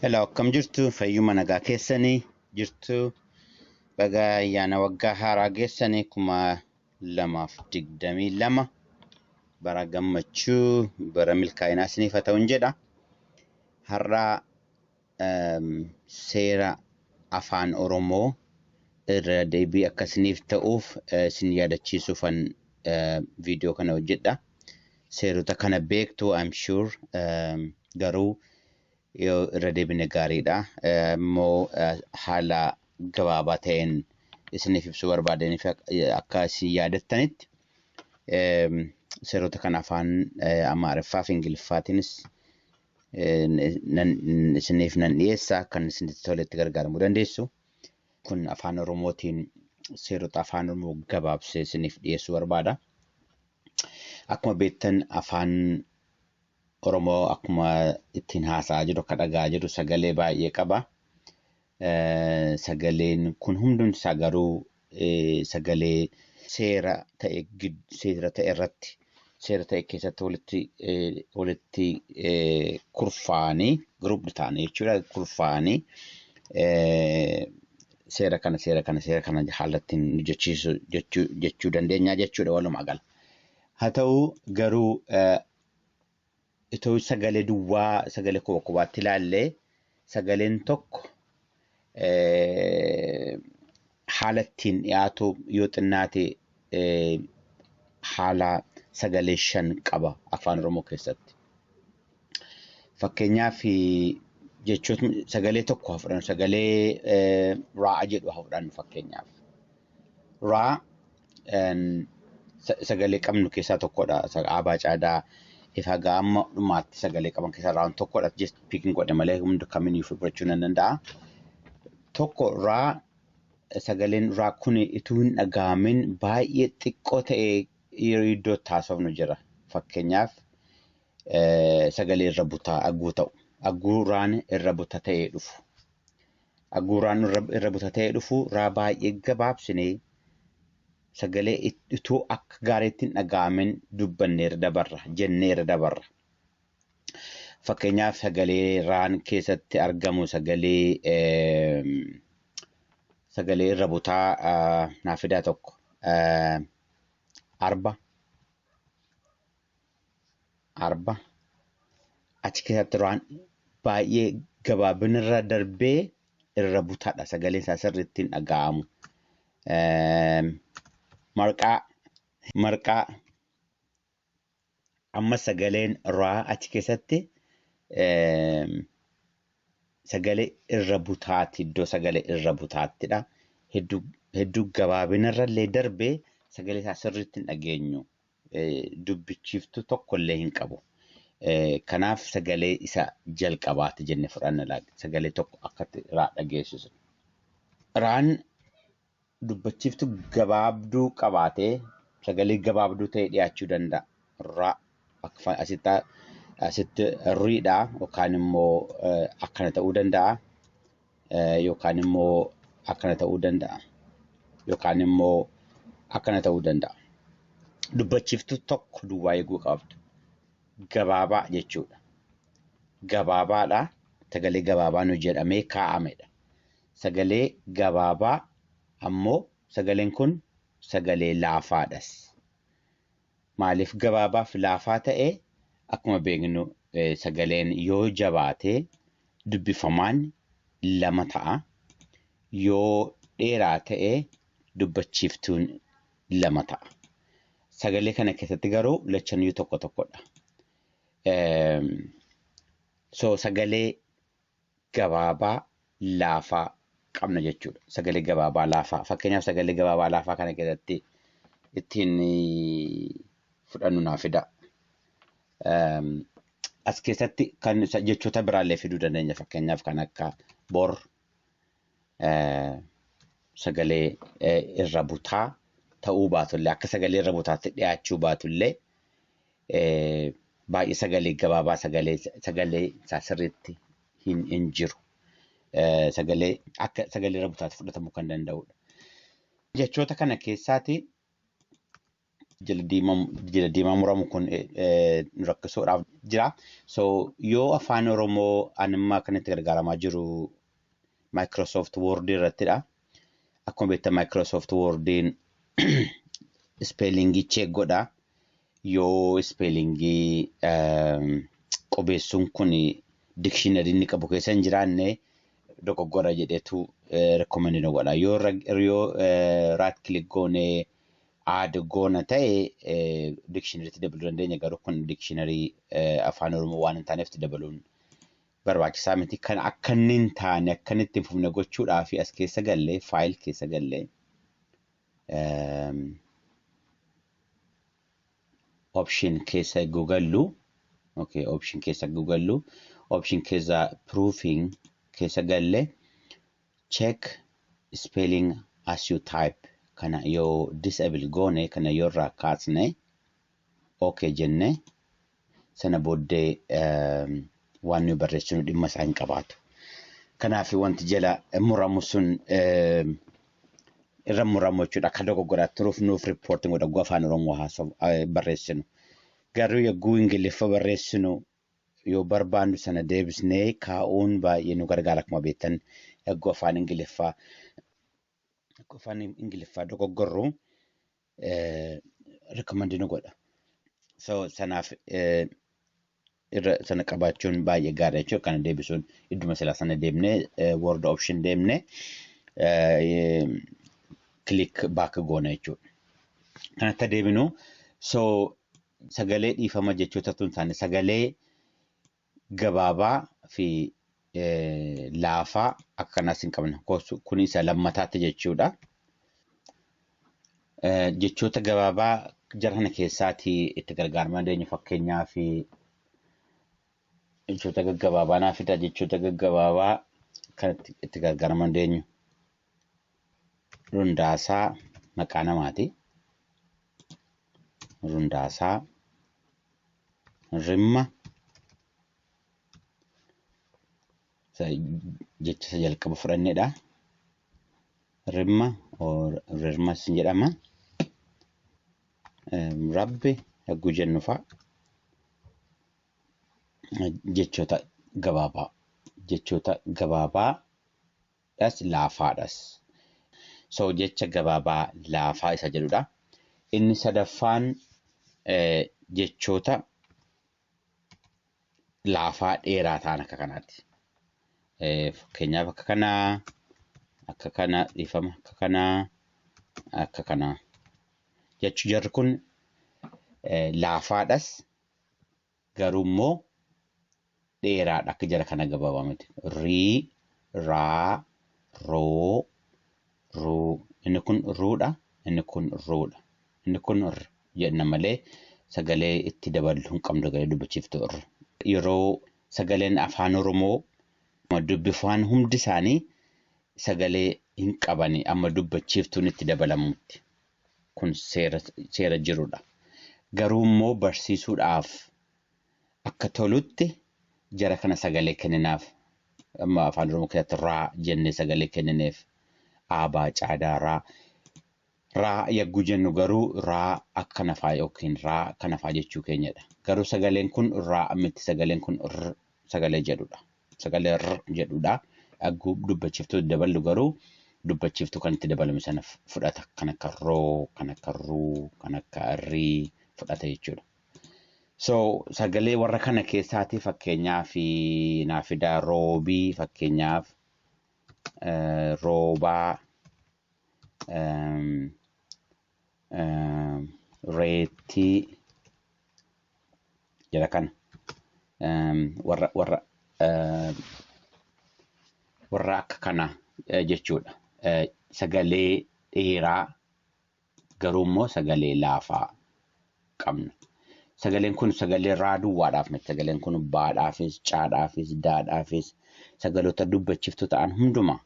Hello, akkam jirtu? Fayyuma nagaa keessanii jirtu? Baga ayyaana waggaa haaraa geessanii 2022 bara gammachuu, bara milkaa'inaa isiniif haa ta'uun jedha. Har'a seera afaan Oromoo irra deebii akka isiniif ta'uuf isin yaadachiisuufan viidiyoo kana hojjedha. Seerota kana beektu, I'm sure, garuu yoo irra deebine gaariidha. Immoo haala gabaabaa ta'een isiniif ibsuu barbaadaniif akka isin yaadattanitti seerota kana afaan Amaariffaa fi Ingiliffaatiinis isiniif nan dhiyeessa, kan isinitti toletti gargaaramuu dandeessu. Kun afaan Oromootiin seerota afaan Oromoo gabaabsee isiniif dhiyeessuu barbaada. Akkuma beektan, afaan Oromoo akkuma ittiin haasa'aa jiru, akka dhagaa jiru, sagalee baay'ee qaba. Sagaleen kun hundumti isaa garuu sagalee seera ta'e seera ta'e irratti, seera ta'e keessatti walitti kurfaa'anii, group ta'anii jechuudha, kurfaa'anii seera kana, seera kana, seera kana haala ittiin hojjechiisu jechuu dandeenya jechuudha walumaa gala. Haa ta'u garuu, itoo sagalee duwwaa, sagalee kopha kophaatti ilaallee, sagaleen tokko haala ittiin dhiyaatu yoo xinnaate haala sagalee shan qaba afaan Oromoo keessatti. Fakkeenyaaf, jechoota sagalee tokko haa fudhannu, sagalee raa jedhu haa fudhannu fakkeenyaaf. Raa sagalee qabnu keessaa tokkodha. Aabaa caadaa ifa gaama dhumaatti sagalee qaban keessaa raan tokkodha. Just picking godhe malee hunda kamiyyuu fudhachuu nan danda'a. Tokko raa, sagaleen raa kun utuu hin dhaga'amin baay'ee xiqqoo ta'ee yeroo iddoo itti haasofnu jira. Fakkeenyaaf, sagalee irra butaa aguu ta'u. Aguu raan irra buta ta'ee dhufu. Aguu raan irra buta ta'ee dhufu, raa baay'ee gabaabsinee sagalee utuu akka gaariitti hin dhaga'amin dubbannee irra dabarra, jennee irra dabarra. Fakkeenyaaf, sagalee raan keessatti argamu, sagalee irra butaa naa fidaa tokko. Arba, arba, achi keessatti raan baay'ee gabaabina irra darbee irra butaadha. Sagaleen isaa sirriitti hin dhaga'amu. Marqaa, marqaa, amma sagaleen raa achi keessatti sagalee irra butaati, iddoo sagalee irra butaattidha. Hedduu hedduu gabaabina irra illee darbee sagalee isaa sirriitti hin dhageenyu. Dubbichiiftuu tokko illee hin qabu. Kanaaf sagalee isa jalqabaati jennee fudhanna laata. Sagalee tokko akkatti raa dhageessisu. Raan dubbachiiftuu gabaabduu qabaatee sagalee gabaabduu ta'e dhiyaachuu danda'a. Raa akka asitti riidha yookaan immoo akkana ta'uu danda'a, yookaan immoo akkana ta'uu danda'a, yookaan immoo akkana ta'uu danda'a. Dubbachiiftuu tokko duwwaa eeguu qabdu. Gabaabaa jechuudha. Gabaabaadha. Sagalee gabaabaa nu jedhamee kaa'amedha. Sagalee gabaabaa ammoo sagaleen kun sagalee laafaadhas. Maaliif gabaabaaf laafaa ta'e? Akkuma beeknu, sagaleen yoo jabaate dubbifamaan lama ta'a. Yoo dheeraa ta'e dubbachiiftuun lama ta'a. Sagalee kana keessatti garuu lachaniyyuu tokko tokkodha. So sagalee gabaabaa laafaa qabna jechuudha. Sagalee gabaabaa laafaa. Fakkeenyaaf, sagalee gabaabaa laafaa kana keessatti ittiin fudhannu naa fida. As keessatti kan jechoota biraallee fiduu dandeenya. Fakkeenyaaf, kan akka bor, sagalee irra butaa ta'uu baatullee, akka sagalee irra butaatti dhiyaachuu baatullee, baay'ee sagalee gabaabaa, sagalee isaa sirriitti hin jiru. Sagalee akka sagalee irra butaatti fudhatamuu kan danda'udha. Jechoota kana keessaati Jala diimaa muramu kun nu rakkisuudhaaf jira. So yoo afaan Oromoo animmaa kan itti gargaaramaa jiru Microsoft Word irrattidha. Akkuma beektan Microsoft Wordiin spellingii check godha. Yoo spellingii qubeessuun kun dictionary inni qabu keessa hin jiraanne dogoggora jedheetu recommend nu godha. Yoo right click goonee add goona ta'e dictionarytti dabaluu dandeenya, garuu kun dictionary afaan Oromoo waan hin taaneef itti dabaluun barbaachisaa miti. Kan akka inni hin taane, akka inni itti hin fufne gochuudhaaf as keessa gallee, file keessa gallee, option keessa eeguu gallu, okay, option keessa eeguu gallu, option keessa proofing keessa galle, check spelling as you type kana yoo disable goone, kana yoo irraa kaasne, okay jenne, sana booddee waan nuyi barreessinu dhimma isaa hin qabaatu. Kanaaf wanti jala muramu sun irra muramu jechuudha. Akka dogoggoraatti turuuf nuuf reportiin godha yogguu afaan Oromoo barreessinu. Garuu yogguu Ingiliffa barreessinu yoo barbaannu sana deebisnee kaa'uun baay'ee nu gargaara. Akkuma beektan yogguu afaan Ingiliffaa dogoggorru recommend nu godha. So sanaaf irra sana qabaachuun baay'ee gaarii jechuudha. Kana deebisuun idduma silaa sana deemnee, word option deemnee, click back goona jechuudha. Kanatti adeeminu, so sagalee, dhiifama, jechoota tun taane, sagalee gabaabaa fi laafaa akkanaas hin qabna. Kun isa lammataatti jechuudha. Jechoota gabaabaa jara kana keessaatii itti gargaaramuu dandeenyu, fakkeenyaaf jechoota gaggabaabaa naa fida, jechoota gaggabaabaa kan itti gargaaramuu dandeenyu. Rundaasaa maqaa namaati. Rundaasaa, rimma, jecha isa jalqaba fudhannedha. Rimma or rirmas jedhama. Rabbi yogguu jennu fa'a jechoota gabaabaa. Jechoota gabaabaadhas laafaadhas. So jecha gabaabaa laafaa isa jedhudha. Inni sadaffaan jechoota laafaa dheeraa ta'an akka kanaati. Fakkeenyaaf akka kanaa, akka kana, dhiifama, akka kanaa, akka kanaa. Jechi jarri kun laafaadhas, garuu immoo dheeraadha, akka jara kana gabaabaa miti. Rii, raa, roo, ruu. Inni kun ruudha, inni kun ruudha. Inni kun r jenna malee sagalee itti daballu hin qabnu, sagalee dubbachiiftu r. Yeroo sagaleen afaan Oromoo dubbifaan hundi isaanii sagalee hin qabani amma dubbachiiftuun itti dabalamutti. Kun seera jirudha. Garuu immoo barsiisuudhaaf akka tolutti jara kana sagalee kenninaaf. Amma afaan Oromoo keessatti raa jennee sagalee kennineef, aabaa caadaa raa. Raa yagguu jennu garuu raa akka nafaa yookiin raa kana faa jechuu keenyadha. Garuu sagaleen kun raa miti, sagaleen kun r sagalee jedhudha. Sagalee r jedhudha. Yagguu dubbachiiftuu daballu garuu dubbachiiftuu kan itti dabalame sana fudhata. Kan akka roo, kan akka ruu, kan akka rii fudhata jechuudha. So sagalee warra kana keessaatii fakkeenyaaf naa fidaa, roobii fakkeenyaaf, roobaa, reettii, jara kana warra akka kana jechuudha. Sagalee dheeraa garuu immoo sagalee laafaa qabna. Sagaleen kun sagalee raa duwwaadhaaf miti. Sagaleen kun baadhaafis, caadhaafis, daadhaafis, sagaloota dubbachiiftuu ta'an hundumaa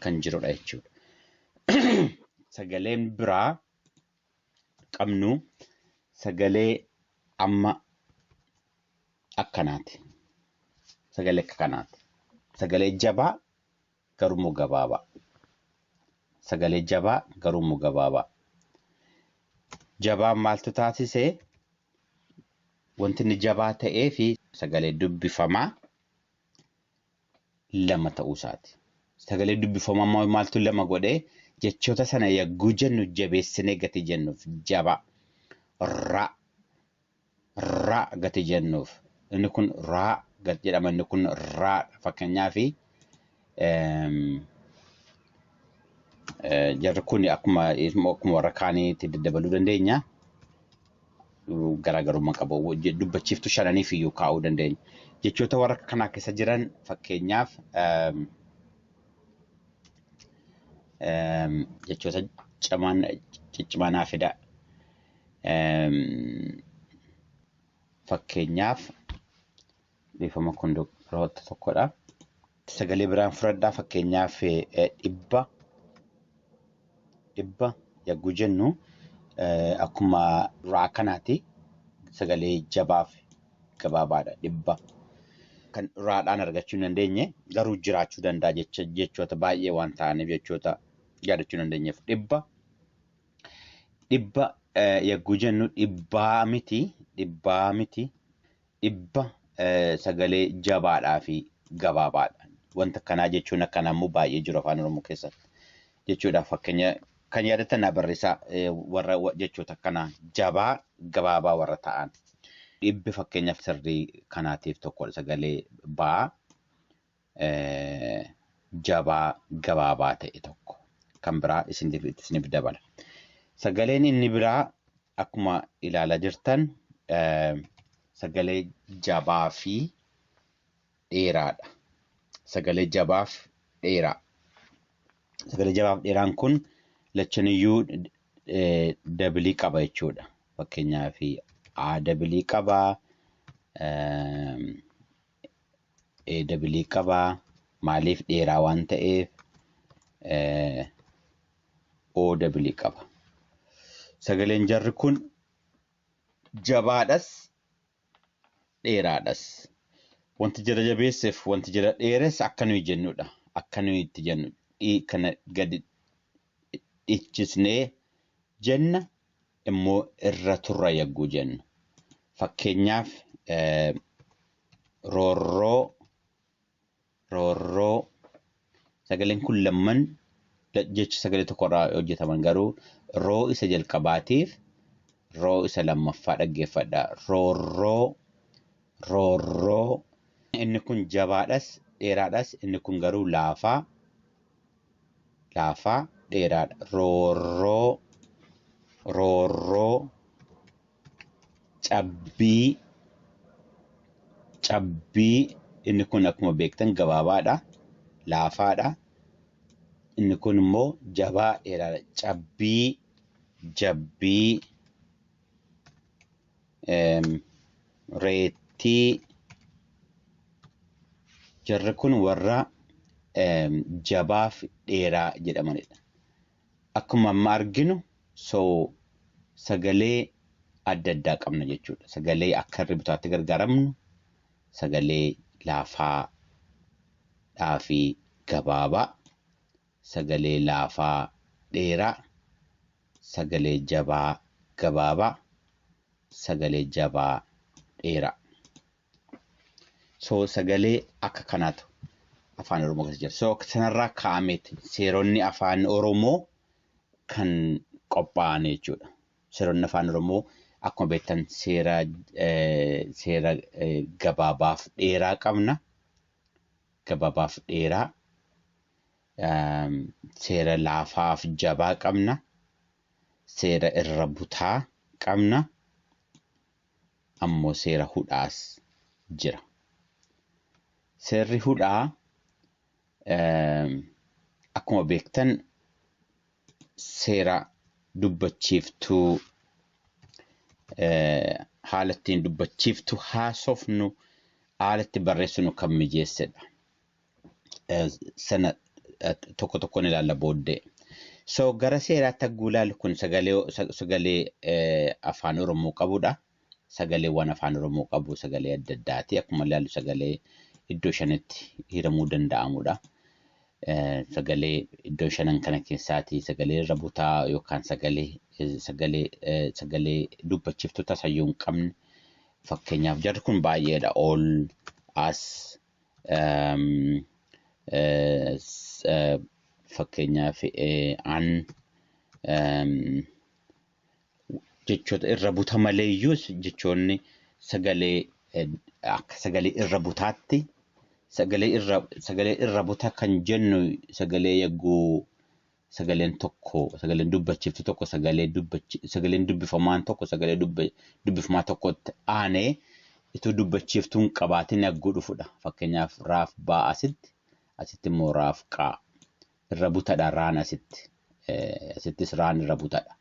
kan jirudha jechuudha. Sagaleen biraa qabnu sagalee amma akkanaati. Sagalee akka kanaati. Sagalee jabaa garuu immoo gabaabaa. Sagalee jabaa garuu immoo gabaabaa. Jabaan maaltu taasise? Wanti inni jabaa ta'ee fi sagalee dubbifamaa lama ta'uu isaati. Sagalee dubbifamaa maaltu lama godhee? Jechoota sana yagguu jennu jabeessinee gati jennuuf jabaa. Ra, ra gati jennuuf. Inni kun raa jedhama, inni kun raadha. Fakkeenyaaf jarri kun akkuma warra kaaniitti daddabaluu dandeenya. Garaagarummaa qabu. Dubbachiiftuu shananiif iyyuu kaa'uu dandeenya. Jechoota warra kanaa keessa jiran, fakkeenyaaf jechoota ciccimaa naa fida. Fakkeenyaaf, dhiifama, kun roota tokkodha. Sagalee biraan fudhadhaa, fakkeenyaaf dhibba. Dhibba yagguu jennu akkuma raa kanaati, sagalee jabaaf gabaabaadha, dhibba. Kan raadhaan argachuu hin dandeenye garuu jiraachuu danda'a, jechoota baay'ee waan ta'aniif jechoota yaadachuu hin dandeenyeef. Dhibba, dhibba yagguu jennu dhibbaa miti, dhibbaa miti, dhibba sagalee jabaadhaa fi gabaabaadha. Wanta kanaa jechuun akkanaa immoo baay'ee jiru Afaan Oromoo keessatti jechuudha. Fakkeenya kan yaadatan naa barreessaa, warra jechoota akkanaa jabaa gabaabaa warra ta'an. Dhibbi fakkeenyaaf sirrii kanaatiif tokkodha, sagalee baa jabaa gabaabaa ta'e tokko. Kan biraa isiniif dabala. Sagaleen inni biraa akkuma ilaalaa jirtan sagalee jabaa fi dheeraadha. Sagalee jabaaf dheeraa. Sagalee jabaaf dheeraan kun lachaniyyuu dabilii qaba jechuudha. Fakkeenyaaf A dabilii qaba, E dabilii qaba. Maaliif? Dheeraa waan ta'eef. O dabilii qaba. Sagaleen jarri kun jabaadhas dheeraadhas. Wanti jara jabeesseef wanti jara dheeres akka nuyi jennudha. Akka nuyi itti jennu kana gadi dhichisnee jenna immoo irra turra yagguu jennu. Fakkeenyaaf roorroo, roorroo, sagaleen kun lamman jecha sagalee tokkorraa hojjetaman, garuu roo isa jalqabaatiif roo isa lammaffaa dhaggeeffadha. Roorroo, roorroo, inni kun jabaadhas dheeraadhas, inni kun garuu laafaa, laafaa dheeraadha. Roorroo, roorroo, cabbii, cabbii, inni kun akkuma beektan gabaabaadha, laafaadha. Inni kun immoo jabaa dheeraadha. Cabbii, jabbii, reettii, jarri kun warra jabaaf dheeraa jedhamanidha. Akkuma amma arginu, so sagalee adda addaa qabna jechuudha. Sagalee akka irri bitaatti gargaaramnu, sagalee laafaadhaa fi gabaabaa, sagalee laafaa dheeraa, sagalee jabaa gabaabaa, sagalee jabaa dheeraa. So sagalee akka kanaatu Afaan Oromoo keessa jira. So sanarraa ka'ameeti seeronni Afaan Oromoo kan qophaa'an jechuudha. Seeronni Afaan Oromoo akkuma beektan seera gabaabaaf dheeraa qabna. Gabaabaaf dheeraa. Seera laafaaf jabaa qabna. Seera irra butaa qabna. Ammoo seera hudhaas jira. Seerri hudhaa akkuma beektan seera dubbachiiftuu, haala ittiin dubbachiiftuu haasofnu, haala itti barreessinu kan mijeessedha. Sana tokko tokkoon ilaalla booddee. So gara seeraatti hagguu ilaallu, kun sagalee Afaan Oromoo qabudha. Sagaleewwan Afaan Oromoo qabu sagalee adda addaati. Akkuma ilaallu sagalee iddoo shanitti hiramuu danda'amudha. Sagalee iddoo shanan kana keessaatii sagalee irra butaa yookaan sagalee dubbachiiftuu tasayyuu hin qabne. Fakkeenyaaf jarri kun baay'eedha. Ol, as, fakkeenyaaf an, jechoota irra buta maleeyyuu jechoonni sagalee akka sagalee irra butaatti sagalee irra buta kan jennu sagalee yagguu sagaleen tokko sagaleen dubbachiiftu tokko sagaleen dubbifamaan tokko sagalee dubbifamaa tokkotti aanee ituu dubbachiiftuu hin qabaatin yagguu dhufudha. Fakkeenyaaf raaf baa asitti, asitti immoo raaf qaa. Irra butadha raan asitti. Asittis raan irra butadha.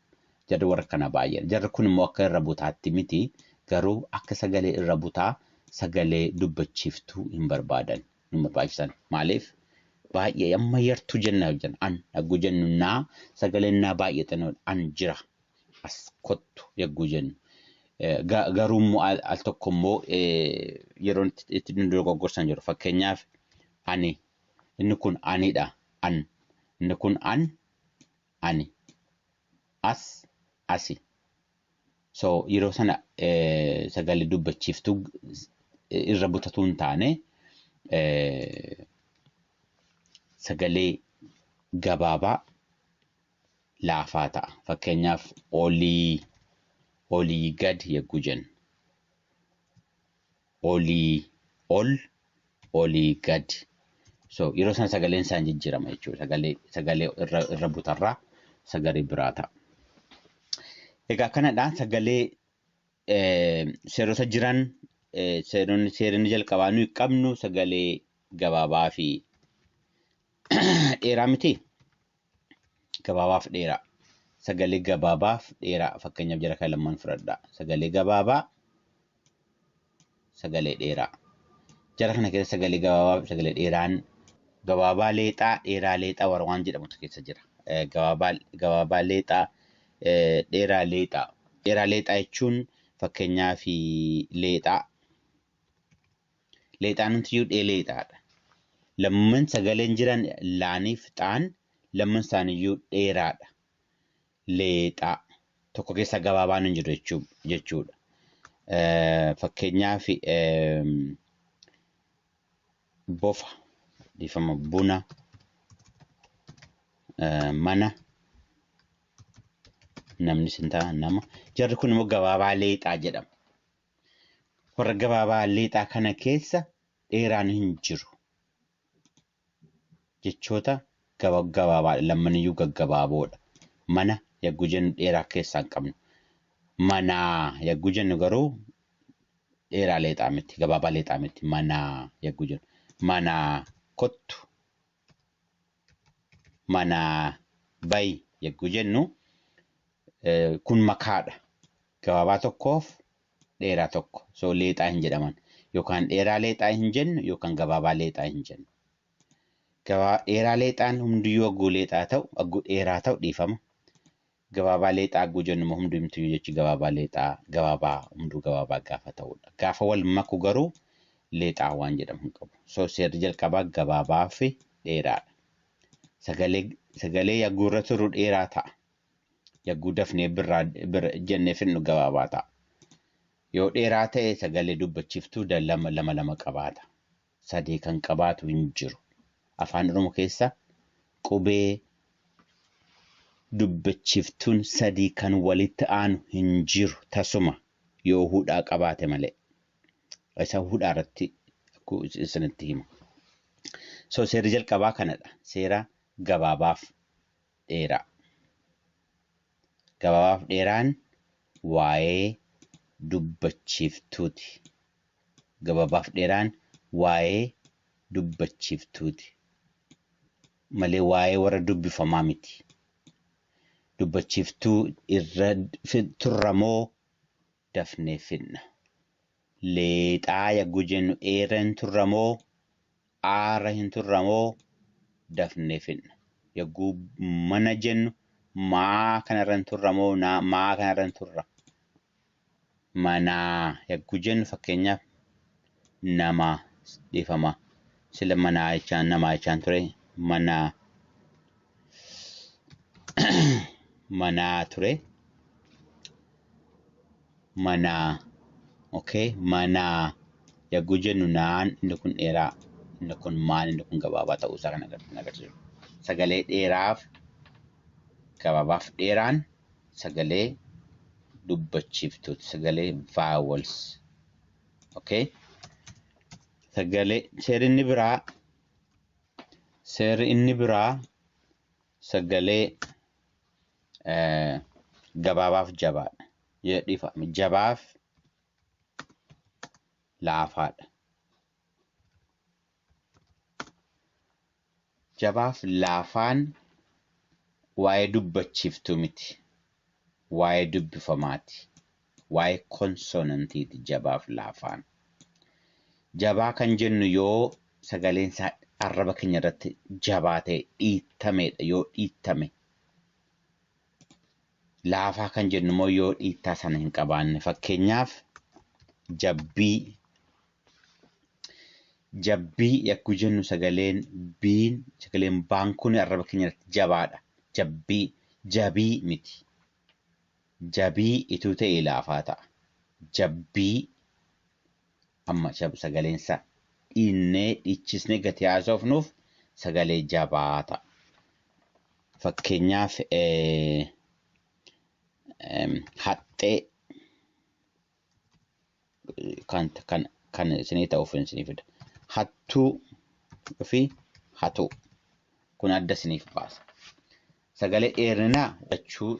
Jarri warra kana baay'eedha. Jarri kun immoo akka irra butaatti miti, garuu akka sagalee irra butaa sagalee dubbachiiftuu hin barbaadan. Hin barbaachisan. Maaliif? Baay'ee amma yartuu jenna jenna. An yagguu jennu naa sagaleen naa baay'ee xinnoodha. An jira. As kottu yagguu jennu. Garuu immoo al tokko immoo yeroo itti nu dogoggorsan jiru. Fakkeenyaaf ani, inni kun anidha. An, inni kun an, ani, as, asi. So yeroo sana sagalee dubbachiiftuu irra butatu hin taane sagalee gabaabaa laafaa ta'a. Fakkeenyaaf olii, olii gad yagguu jennu. Olii ol, olii gad. So yeroo sana sagaleen isaan jijjiirama jechuudha. Sagalee irra butarraa sagalee biraa ta'a. Egaa kanadha sagalee seerota jiran, seeronni jalqabaa nuyi qabnu sagalee gabaabaa fi dheeraa miti. Gabaabaa fi dheeraa. Sagalee gabaabaa fi dheeraa, fakkeenyaaf jara kan lamaan fudhadhaa. Sagalee gabaabaa, sagalee dheeraa. Jara kana keessa sagalee gabaabaa fi sagalee dheeraan gabaabaa leexaa, dheeraa leexaa warra waan jedhamutu keessa jira. Gabaabaa leexaa, dheeraa leexaa. Dheeraa leexaa jechuun fakkeenyaaf leexaa. Leexaan hundiyyuu dheeleexaadha. Lamman sagaleen jiran laaniif xaan lamman isaaniiyyuu dheeraadha. Leexaa. Tokko keessa gabaabaan hin jiru jechuudha. Fakkeenyaaf bofa, dhiifama, buna, mana, namni sin ta'a nama. Jarri kun immoo gabaabaa leexaa jedhama. Warra gabaabaa leexaa kana keessa dheeraan hin jiru. Jechoota gabaabaadha. Lammaniyyuu gaggabaaboodha. Mana yagguu jennu dheeraa keessaa hin qabnu. Manaa yagguu jennu garuu dheeraa leexaa miti. Gabaabaa leexaa miti. Manaa yagguu jennu. Manaa kottu. Manaa bayi yagguu jennu kun makaadha. Gabaabaa tokkoof dheeraa tokko. So leexaa hin jedhaman. Yookaan dheeraa leexaa hin jennu yookaan gabaabaa leexaa hin jennu. Dheeraa leexaan hundiyyuu hagguu leexaa ta'u, hagguu dheeraa ta'u dhiifama. Gabaabaa leexaa hagguu jennu immoo hundumtiyyuu jechi gabaabaa leexaa, gabaabaa hunduu gabaabaa gaafa ta'udha. Gaafa wal maku garuu leexaa waan jedhamu hin qabu. So seerri jalqabaa gabaabaa fi dheeraadha. Sagalee yagguu irra turu dheeraa ta'a. Yagguu dafnee birraa bira jennee fidnu gabaabaa ta'a. Yoo dheeraa ta'e sagalee dubbachiiftuu lama lama lama qabaata. Sadii kan qabaatu hin jiru. Afaan Oromoo keessa qubee dubbachiiftuun sadii kan walitti aanu hin jiru tasuma yoo hudhaa qabaate malee. Isa hudhaa irratti isinitti hima. So seerri jalqabaa kanadha. Seera gabaabaaf dheeraa. Gabaabaaf dheeraan waa'ee dubbachiiftuuti. Gabaabaaf dheeraan waa'ee dubbachiiftuuti. Malee waa'ee warra dubbifamaa miti. Dubbachiiftuu irra turra moo dafnee fidna. Leexaa yagguu jennu dheera hin turra moo aara hin turra moo dafnee fidna. Yagguu mana jennu maa kanarra hin turra moo maa kanarra hin turra. Manaa yagguu jennu fakkeenyaaf nama dhiifama. Sila manaa jechaan namaa jechaan ture Mana manaa ture. Manaa. Okay, manaa yagguu jennu naan inni kun dheeraa, inni kun maan inni kun gabaabaa ta'uusaa kan agarsiisu. Sagalee dheeraaf gabaabaaf dheeraan sagalee dubbachiiftuuti. Sagalee vowels. Okay. Sagalee seerri inni biraa seerri inni biraa sagalee gabaabaaf jabaadha. Dhiifama. Jabaaf laafaadha. Jabaaf laafaan waa'ee dubbachiiftuu miti. Waa'ee dubbifamaati. Waa'ee konsonantiiti jabaaf laafaan. Jabaa kan jennu yoo sagaleen isaa arraba keenya irratti jabaa ta'e dhiittamedha yoo dhiittame. Laafaa kan jennu immoo yoo dhiittaa sana hin qabaanne. Fakkeenyaaf jabbii. Jabbii yakkuu jennu sagaleen biin sagaleen baan kun arraba keenya irratti jabaadha. Jabbii jabii miti. Jabii ituu ta'e laafaa ta'a. Jabbii amma sagaleen isaa dhiinnee dhiichisnee gati haasofnuuf sagalee jabaa ta'a. Fakkeenyaaf haxxee kan isinii ta'uuf isinii fida. Hattuu fi hatuu kun adda isiniif baasa. Sagalee dheerinaa jechuu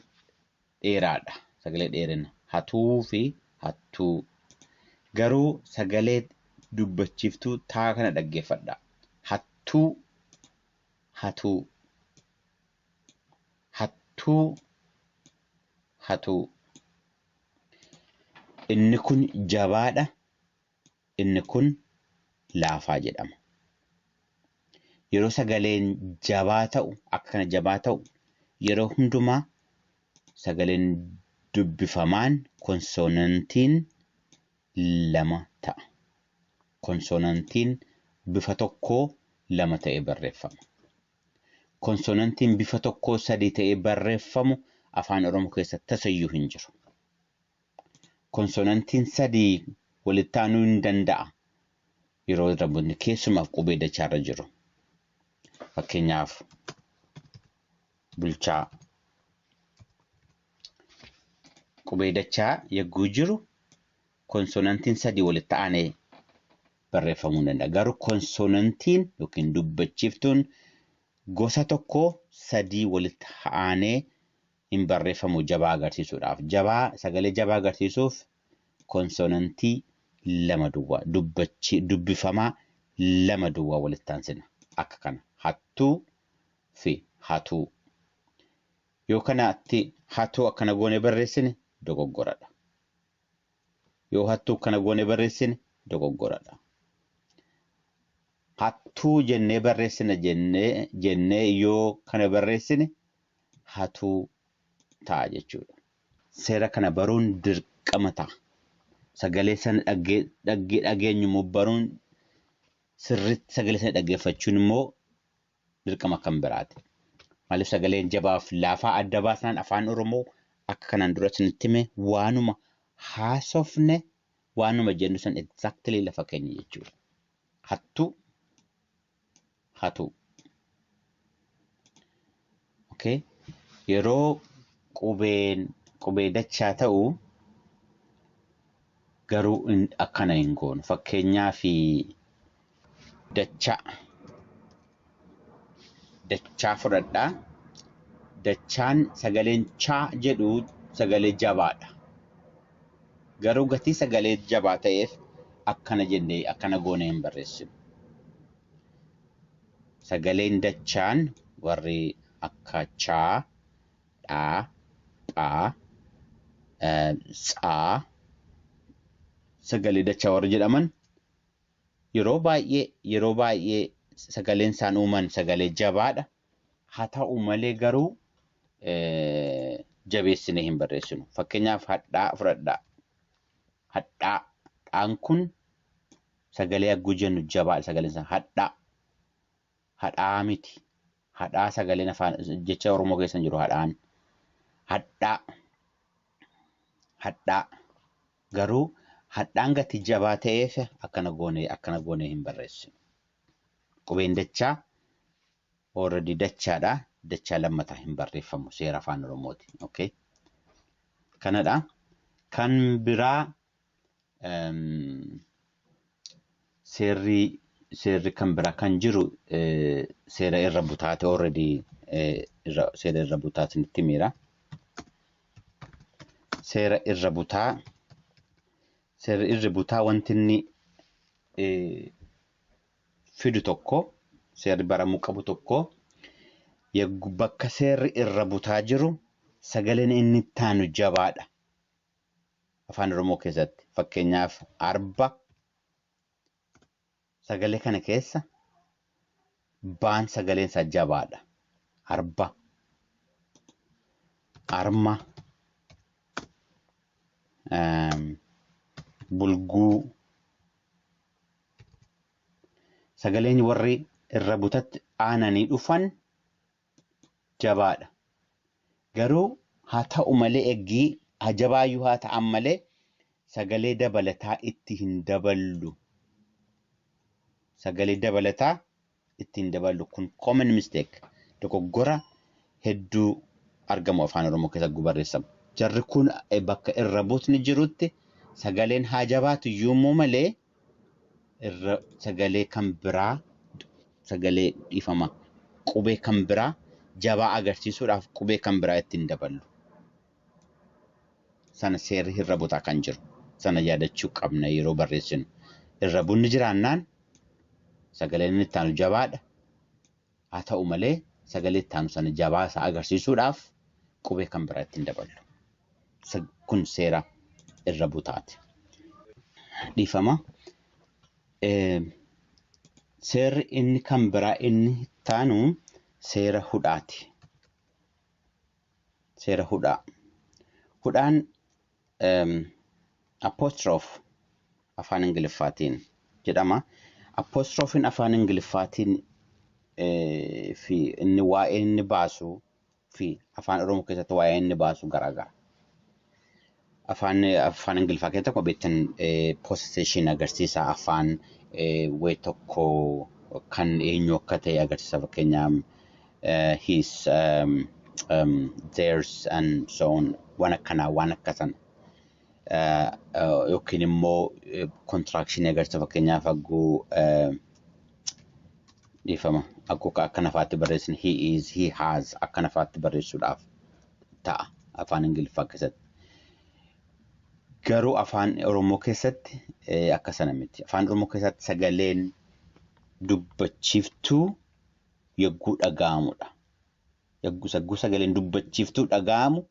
dheeraadha. Sagalee dheerina hatuu fi hattuu. Garuu sagalee dubbachiiftuu taa kana dhaggeeffadha. Hattuu, hatuu, hattuu, hatuu. Inni kun jabaadha. Inni kun laafaa jedhama. Yeroo sagaleen jabaa ta'u, akka kana jabaa ta'u, yeroo hundumaa sagaleen dubbifamaan konsonantiin lama ta'a. Konsonantiin bifa tokkoo lama ta'ee barreeffama. Konsonantiin bifa tokkoo sadii ta'ee barreeffamu afaan Oromoo keessa tasayyuu hin jiru. Konsonantiin sadii walitti aanuu hin danda'a. Yeroo irra bunni keessumaaf qubee dachaarra jiru. Fakkeenyaaf bulchaa. Qubee dachaa yagguu jiru konsonantiin sadii walitti aanee barreeffamuu danda'a. Garuu konsonantiin yookiin dubbachiiftuun gosa tokkoo sadii walitti aanee hin barreeffamu jabaa agarsiisuudhaaf. Jabaa sagalee jabaa agarsiisuuf konsonantii lama duwwaa dubbifamaa lama duwwaa walitti aansina. Akka kana hattuu fi hatuu. Yoo kanatti hatuu akkana goone barreessine dogoggoradha. Yoo hattuu akkana goone barreessine dogoggoradha. Hattuu jennee barreessina jennee yoo kana barreessine hatuu ta'a jechuudha. Seera kana baruun dirqama ta'a. Sagalee sana dhageenyu immoo baruun sirriitti sagalee sana dhaggeeffachuun immoo dirqama kan biraati. Maaliif sagaleen jabaaf laafaa adda baasnaan afaan Oromoo akka kanaan dura isinitti hime waanuma haasofne waanuma jennu san exactly lafa keenya jechuudha. Hattuu, hatuu. Okay. Yeroo qubeen qubee dachaa ta'u garuu akkana hin goonu. Fakkeenyaaf dachaa. Dachaa fudhadhaa. Dachaan sagaleen chaa jedhu sagalee jabaadha. Garuu gatii sagalee jabaa ta'eef akkana jennee akkana goonee hin barreessinu. Sagaleen dachaan warri akka chaa, dhaa, phaa, tsaa sagalee dachaa warri jedhaman yeroo baay'ee sagaleen isaan uuman sagalee jabaadha. Haa ta'u malee garuu jabeessinee hin barreessinu. Fakkeenyaaf hadhaa fudhadhaa. Hadhaa dhaan kun sagalee hagguu jennu jabaadha sagaleen isaa hadhaa. Hadhaa miti. Hadhaa sagaleen afaan jecha Oromoo keessa hin jiru hadhaan. Hadhaa. Hadhaa. Garuu hadhaan gati jabaa ta'eef akkana goonee hin barreessinu. Qubeen dachaa already dachaadha. Dachaa lammataa hin barreeffamu seera afaan Oromooti. Okay. Kanadha. Kan biraa seerri kan biraa kan jiru seera irra butaate, already seera irra butaa isinitti himeera. Seera irra butaa, seerri irra butaa wanti inni fidu tokko, seerri baramuu qabu tokko, bakka seerri irra butaa jiru sagaleen inni itti aanu jabaadha. Afaan Oromoo keessatti fakkeenyaaf arba, sagalee kana keessa baan sagaleen isaa jabaadha. Arba. Arma. Bulguu. Sagaleen warri irra butatti aananii dhufan jabaadha. Garuu haa ta'u malee, eggii haa jabaayyuu haa ta'an malee, sagalee dabalataa itti hin daballu. Sagalee dabalataa itti hin daballu, kun common mistake. Dogoggora hedduu argamu afaan Oromoo keessatti barreessamu. Jarri kun bakka irra butni jirutti sagaleen haa jabaatu iyyuu malee irra sagalee kan biraa, sagalee, dhiifama, qubee kan biraa jabaa agarsiisuudhaaf qubee kan biraa ittiin daballu. Sana seerri irra butaa kan jiru. Sana yaadachuu qabna yeroo barreessinu. Irra bunni jiraannaan sagaleen inni itti aanu jabaadha. Haa ta'u malee sagalee itti aanu sana jabaa isaa agarsiisuudhaaf qubee kan biraa ittiin daballu. Kun seera irra butaati. Dhiifama. Seerri inni kan biraa inni itti aanu seera hudhaati. Seera hudhaa. Hudhaan apostrophe afaan Ingiliffaatiin jedhama. Apostrophen afaan Ingiliffaatiin fi inni waa'ee inni baasu fi afaan Oromoo keessatti waa'ee inni baasu garaagara. Afaan Ingiliffaa keessatti akkuma beektan possession agarsiisa, afaan wayii tokko kan eenyu akka ta'e agarsiisa, fakkeenyaaf his, theirs and so on, waan akkanaa, waan akka sana. Yookiin immoo contraction agarsiisa, fakkeenyaaf hagguu, dhiifama, hagguu akka nafaatti barreessin he is, he has akka nafaatti barreessuudhaaf ta'a afaan Ingiliffaa keessatti. Garuu afaan Oromoo keessatti akka sana miti. Afaan Oromoo keessatti sagaleen dubbachiiftuu yogguu dhaga'amudha. Yogguu sagaleen dubbachiiftuu dhaga'amu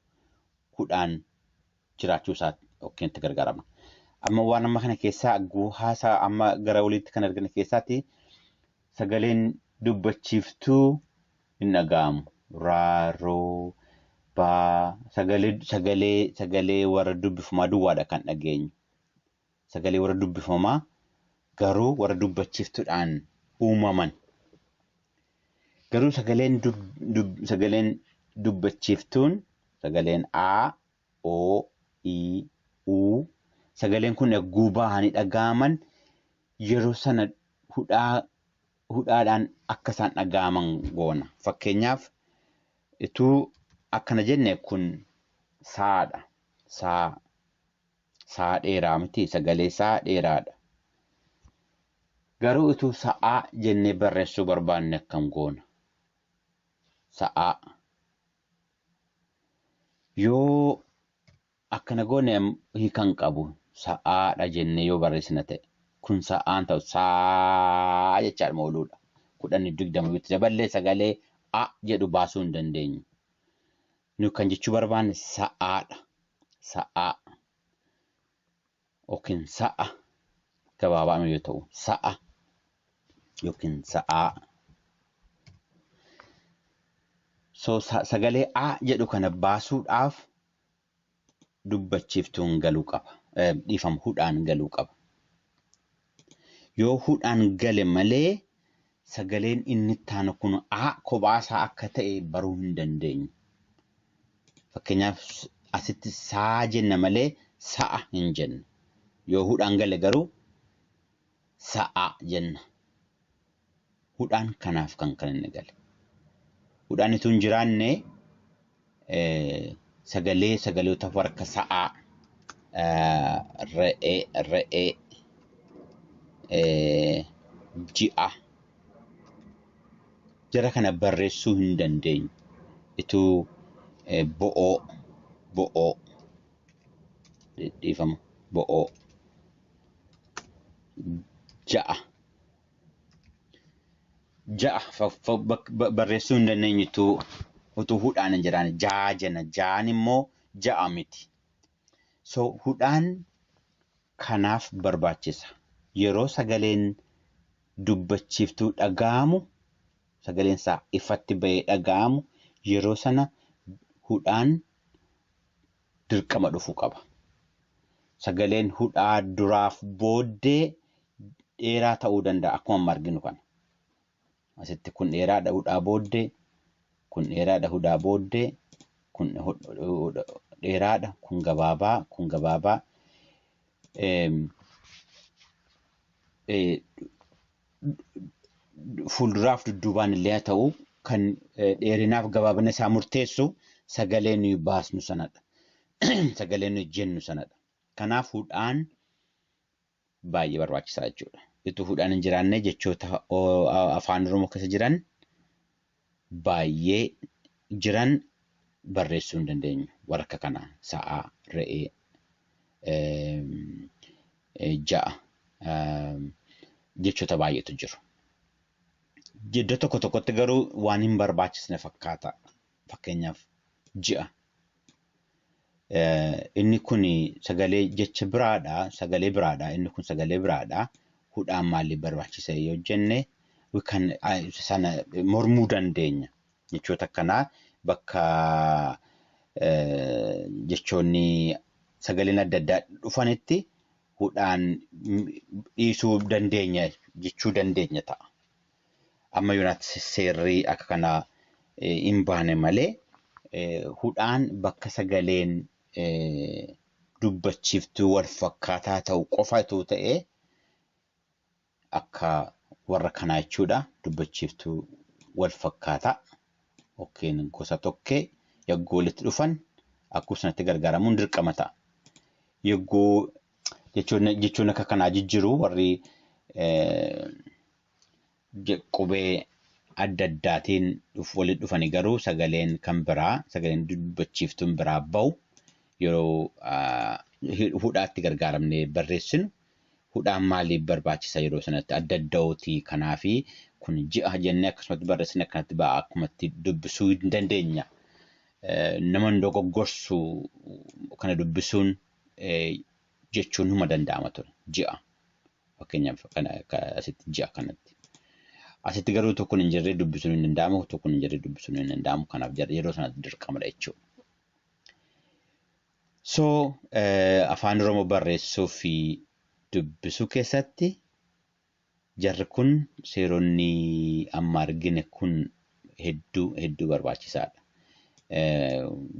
hudhaan jiraachuu isaa yookiin itti gargaaramna. Amma waan amma kana keessaa hagguu haasaa amma gara oliitti kan arginu keessaatti sagaleen dubbachiiftuu hin dhaga'amu. Raa, roo, baa, sagalee warra dubbifamaa duwwaadha kan dhageenyu. Sagalee warra dubbifamaa garuu warra dubbachiiftuudhaan uumaman. Garuu sagaleen dubbachiiftuun, sagaleen A, O, I, U, sagaleen kun yogguu bahanii dhaga'aman yeroo sana hudhaadhaan akka isaan dhaga'aman goona. Fakkeenyaaf ituu akkana jenne, kun saadha. Saa, saa dheeraa miti, sagalee saa dheeraadha. Garuu utuu sa'aa jennee barreessuu barbaanne akkam goona? Sa'aa. Yoo akkana goone hiika hin qabu. Sa'aadha jennee yoo barreessina ta'e. Kun sa'aan ta'u saa jechaadhuma ooluudha. 10, 20 itti daballee sagalee a jedhu baasuu hin dandeenyu. Nu kan jechuu barbaanne sa'aadha. Sa'aa. Yookiin sa'a gabaabaa yoo ta'u, sa'a yookiin sa'aa. So sagalee a jedhu kana baasuudhaaf dubbachiiftuun galuu qaba. Dhiifama, hudhaan galuu qaba. Yoo hudhaan gale malee Sagaleen inni itti aanu kun a kophaasaa akka ta'e baruu hin dandeenyu. Fakkeenyaaf, asitti saa jenna malee sa'a hin jennu. Yoo hudhaan gale garuu sa'a jenna. Hudhaan kanaaf kan inni gale. Hudhaan itoo hin jiraanne sagaleota warra sa'aa, re'ee, re'ee, ji'a, jara kana barreessuu hin dandeenyu. Ituu bo'oo, bo'oo, dhiifama, bo'oo, ja'a, ja'a barreessuu hin dandeenyu utuu hudhaan hin jiraanne. Jaa jenna, jaan immoo ja'a miti. So hudhaan kanaaf barbaachisa. Yeroo sagaleen dubbachiiftuu dhaga'amu, sagaleen isaa ifatti bahee dhaga'amu, yeroo sana hudhaan dirqama dhufuu qaba. Sagaleen hudhaa duraaf booddee dheeraa ta'uu danda'a akkuma amma arginu kana. Asitti kun dheeraadha hudhaa booddee, kun dheeraadha hudhaa booddee, kun dheeraadha, kun gabaabaa, kun gabaabaa. Fuulduraaf dudduubaan illee haa ta'u, kan dheerinaaf gabaabina isaa murteessu sagalee nuyi baasnu sanadha. Sagalee nuyi jennu sanadha. Kanaaf hudhaan baay'ee barbaachisaa jechuudha. Utuu hudhaan hin jiraanne jechoota Afaan Oromoo keessa jiran baay'ee jiran barreessuu hin dandeenyu. Warra akka kanaa sa'a, re'ee, ja'a, jechoota baay'eetu jiru. Iddoo tokko tokkotti garuu waan hin barbaachisne fakkaata. Fakkeenyaaf, ji'a. Inni kun sagalee jecha biraadha. Sagalee biraadha. Inni kun sagalee biraadha. Hudhaan maaliif barbaachisa yoo jenne, kan sana mormuu dandeenya. Jechoota akkanaa bakka jechoonni sagaleen adda addaa dhufanitti hudhaan dhiisuu dandeenya jechuu dandeenya ta'a. Amma yoonaatti seerri akka kanaa hin baane malee, hudhaan bakka sagaleen dubbachiiftuu wal fakkaataa ta'u qofatu ta'ee akka warra kanaa jechuudha. Dubbachiiftuu wal fakkaataa yookiin gosa tokkee yagguu walitti dhufan akkuma sanatti gargaaramuun dirqama ta'a. Yagguu jechoonni akka kanaa jijjiiru, warri qubee adda addaatiin walitti dhufanii garuu sagaleen kan biraa, sagaleen dubbachiiftuun biraa bahu, yeroo hudhaatti gargaaramnee barreessinu hudhaan maaliif barbaachisa yeroo sanatti adda adda'ooti? Kanaafi kun ji'a jennee akkasumatti barreessine akkanatti ba'a, akkumatti dubbisuu hin dandeenya. Nama hin dogoggorsu kana dubbisuun jechuun huma danda'ama ture, ji'a. Fakkeenyaaf, kana asitti ji'a kanatti. Asitti garuu tokkoon hin jirree dubbisuun hin danda'amu, tokkoon hin jirree dubbisuun hin danda'amu. Kanaaf yeroo sanatti dirqamadha jechuudha. So Afaan Oromoo barreessuu fi dubbisuu keessatti jarri kun, seeronni amma argine kun hedduu hedduu barbaachisaadha.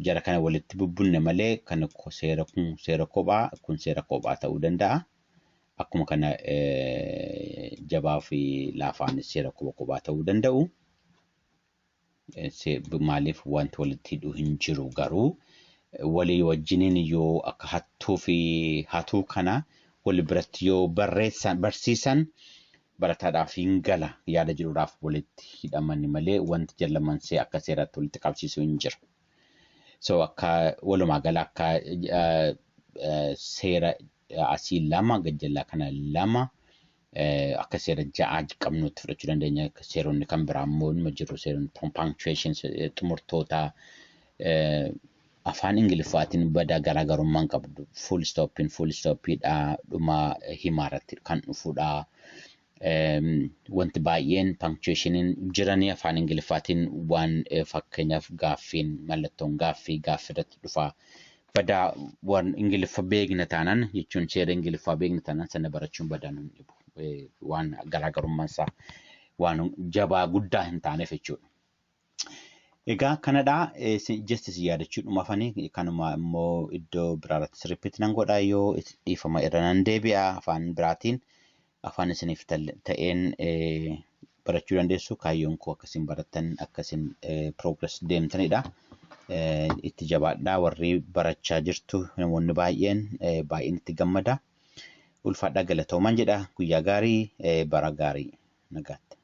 Jara kana walitti bubbunne malee kan seera kun seera kophaa, kun seera kophaa ta'uu danda'a. Akkuma kana jabaa fi laafaanis seera kopha kophaa ta'uu danda'u. Maaliif wanti walitti hidhu hin jiru, garuu walii wajjiniin yoo akka hattuu fi hatuu kana wal biratti yoo barreessan barsiisan barataadhaaf hin gala yaada jedhuudhaaf walitti hidhaman malee wanti jallaman see akka seeratti walitti qabsiisuu hin jiru. So akka walumaa gala akka seera asii lama, gajjallaa kana lama, akka seera ja'a qabnutti fudhachuu dandeenya. Seeronni kan biraa immoo nima jiru. Seeronni punctuation, xumurtoota, afaan Ingiliffaatiin badaa garaagarummaan qabdu. Full stoppiin full stoppiidha. Dhuma himaa irratti kan dhufudha. Wanti baay'een punctuationiin jiranii afaan Ingiliffaatiin waan fakkeenyaaf gaaffiin, mallattoon gaaffii gaaffii irratti dhufa. Badaa waan Ingiliffa beekna taanaan, jechuun seera Ingiliffaa beekna taanaan, sana barachuun badaa nun dhibu. Waan garaagarummaan isaa Waan jabaa guddaa hin taaneef jechuudha. Egaa kanadhaa just isin yaadachuudhuma afanii kanuma immoo iddoo biraarratti sirriitti nan godha yoo dhiifama irra nan deebi'a afaan biraatiin afaan isiniif ta'een barachuu dandeessu. Kaayyoon koo akkasiin barattan akkasiin progress deemtanidha. Itti jabaadhaa warri barachaa jirtu namoonni baay'een baay'een itti gammada. Ulfaadhaa galatooman jedha. Guyyaa gaarii, bara gaarii, nagaatti.